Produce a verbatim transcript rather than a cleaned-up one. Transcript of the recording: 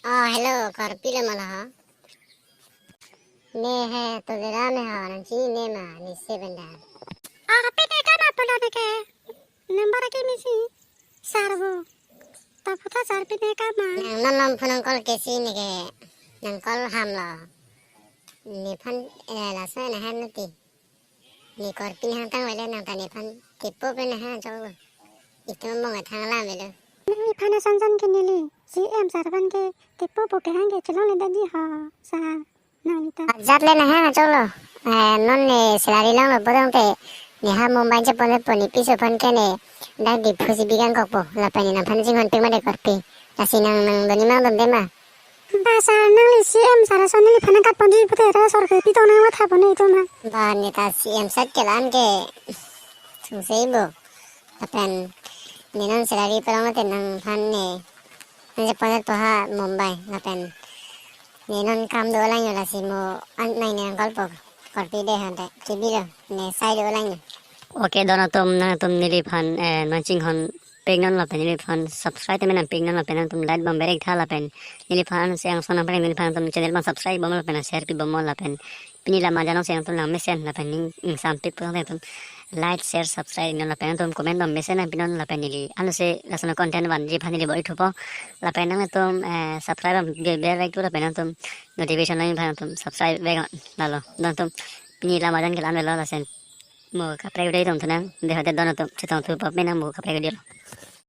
Oh, hello, korpi lo ma lo ho? Ne he, Todera me ho, nangchinine ma, ne se benda. Arpi ne kama pulo neke. Number ke misi. Sir bo. Ta puta sir pi ne kama. Nang non lom phone call kesi neke. Nang call ham lo. Nephan, eh, laso ne han nati. Ne korpi ne hangtang vele nang ta nephan tepo pen ne han chok lo. Itum mong athang lam velo. Nephan ason son ke neli. C M sir aphan ke tepo po ke hang ke chelong le daji ho. Sir. Nang ta. Ajat le ne han chok lo. Eh, non ne salary longlo putangte. Ne ha Mumbai cheponpo ne piso aphan ke ne. Dak Diphu si bigang kokpo. Lapen ne nangphan chinghon pik ma de korpi. Lasi nang nang doni mang dun de ma. Ba sir, nangli C M sir ason neliphan nangkat ponji pute ra sorkari pitong nang matha pon itum ha. Ba ne ta C M sir ke lan ke sungse bo. Lapen ne non salary palong te nangphan ne. Nang je pon to ha Mumbai lapen ne non kam do lang yo lasi mo an nang ne nang call po. Korpi de han te. Kibi lo. Ne sai do lang yo. Okay, don atum nangtum neliphan, eh, nangchinghon pik non lapen neliphan subscribe temen nang pik non lapen nangtum like bom berek tha lapen neliphan si angsong nang prank neliphan tum channel bang subscribe bom lapen share pi bom lapen pini la majan si angsong nang mesen lapen ning ingsam pik putangte tum like, share, subscribe non lapen tum comment bom mesen nang pi non lapen neli ansi lason content vanji aphan neli bor-i thupo lapen nangtum, eh, subscribe bom be berek thu lapen nangtum notification lang aphan tum subscribe vek lalo nangtum pini la majan ke lan velo lasen mo kaprek udah itum thunang de hote don atum chetong thu pap menang mo kaprek udah lo.